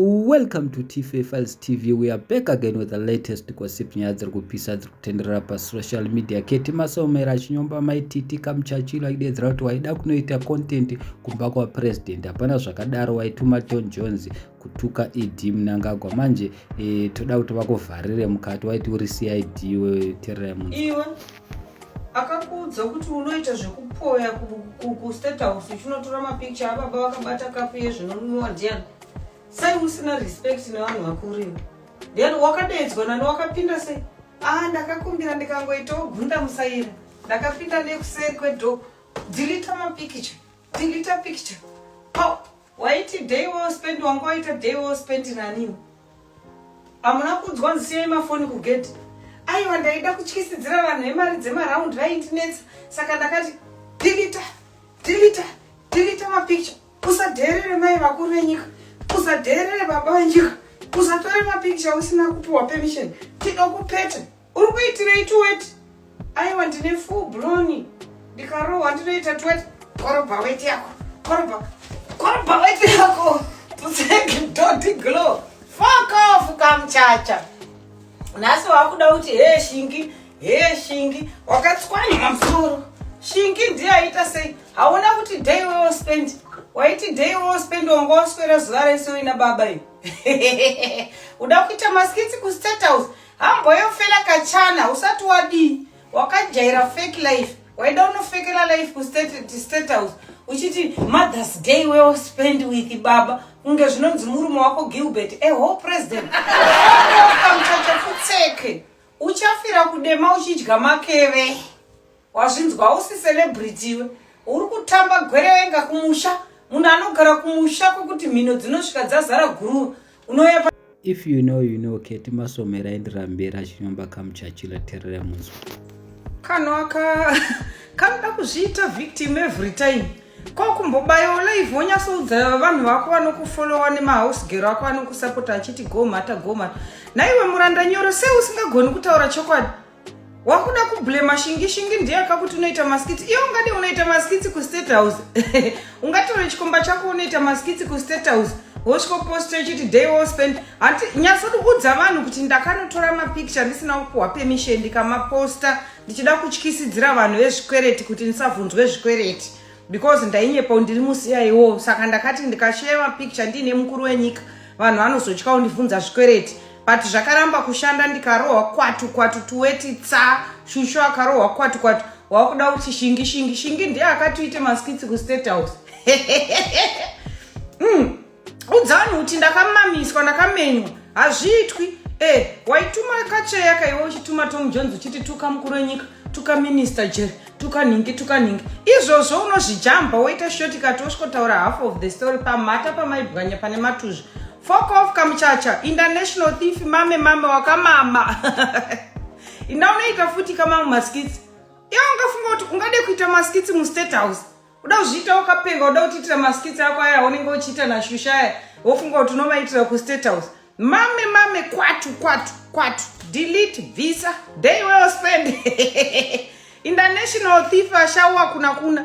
Welcome to TFA Files TV. We are back again with the latest gossip, nyaya dziri kupisa dziri kutenderera pasocial media. Keti Masomera achinyomba Maititi Kamuchachilo achidedzera kuti waida kunoita content kumba kwapresident. Hapana zvakadaro, waituma Tom Jones kutuka ED Mnangagwa. Manje toda kuti vakuvharire mukati, waiti uri CID wetererai munhu. Iwe akakuudza kuti unoita zvekupoya kuState House uchinotora mapicture ababa vakabata kapu yezvinonwiwa ndiani? Sei usina respect nevanhu vakuru iwe? Ndiani wakadeedzwa nani? Wakapinda sei? Ah, ndakakumbira ndikangoitawo gunda musaira, ndakapinda nekuseri kwedoor. Delete mapicture, delete picture. Pa waiti day well spent, wanga waita day well spent naniwo? Hamuna kudzwa nzisiyai mafoni kugedhi. Aiwa, ndaida kutyisidzira vanhu vemari dzemaraundi vaindinetsa, saka ndakati delete, delete, delete mapicture. Usadherere mai vakuru venyika, usadherere baba venyika, usatore mapicture usina kupiwa permission. Tinokupeta. Uri kuitirei tuweti? Aiwa, ndine full blown, ndikarohwa ndinoita tuweti. Korobha weti yako, korobha, korobha weti yako. Tuseke doti glow. Fuck off, Kamuchacha. Nhasi wakuda kuti hee Shingi, hee Shingi, wakatswanywa musoro. Shingi ndiye aita sei? Hauna kuti day well spent. Waiti day well spent, wanga waswera zuva rese uina baba iyo. Uda kuita maskits kuState House, hamboyofela kachana usati wadii. Wakajaira fake life, waida unofekera life kuState House uchiti Mother's Day well spent with baba, kunge zvinonzi murume wako Gilbert, a whole president. Kamuchacha, futseke, uchafira kudema uchidya makeve. Wazvinzwa? Usi celebrity iwe, uri kutamba gwere wenga kumusha. Munhu anogara kumusha kwekuti mhino dzinosvika dzazara guruva, unouya. If you know, you know. Keti Masomera aenderera mberi achinyomba Kamuchachila. Tererai munzwa. Kanhu aka kanoda kuzviita victim every time. Kwakumbobayawo live, wonyatsoudza vanhu vako vanokufollowa nemahouse girl ako anokusapota achiti go mata, go mata. Naiwe muranda nyoro, sei usingagoni kutaura chokwadi? Wakuda kublema Shingi. Shingi ndiye akakuti unoita maskits. Iye ungadi unoita maskits kuState House? Ungatore chikomba chako unoita maskits kuState House, wosvikoposta uchiti day well spent? Hanti nyatsoudza vanhu kuti ndakanotora mapicture ndisina kupuhwa permission, ndikamaposta ndichida kutyisidzira vanhu vezvikwereti kuti ndisabvunzwe zvikwereti, because ndainyepa ndiri muCIO. Saka ndakati ndikashare mapicture ndiine mukuru wenyika, vanhu vanozotya kundibvunza zvikwereti. But zvakaramba kushanda, ndikarohwa kwatu kwatu, tuweti tsa. Shushu akarohwa kwatu kwatu. Wakuda kuti Shingi, Shingi, Shingi ndiye akati uite maskits kuState House. Udza vanhu kuti ndakamamiswa, ndakamenywa, hazviitwi. Waituma kacheya kaiwe uchituma Tom Jones uchiti tuka mukuru wenyika, tuka Minister Jerry, tuka nhingi, tuka nhingi. Izvozvo unozvijamba woita shortcut, wosvikotaura half of the story. Pamhata pamaibwanya pane matuzvi. Fuck off, Kamuchacha, international thief. Mame mame, wakamama. Inda unoita futi kamamwe maskits. Iwe ungafunga kuti ungade kuita maskits muState House? Uda kuzviita wakapenga. Uda kutiitira maskits ako aya unenge uchiita nashusha aya, wofunga kuti unomaitira kuState House? Mame mame, kwatu kwatu kwatu, delete, visa, day well spent, international thief. Ashauwa kuna kuna.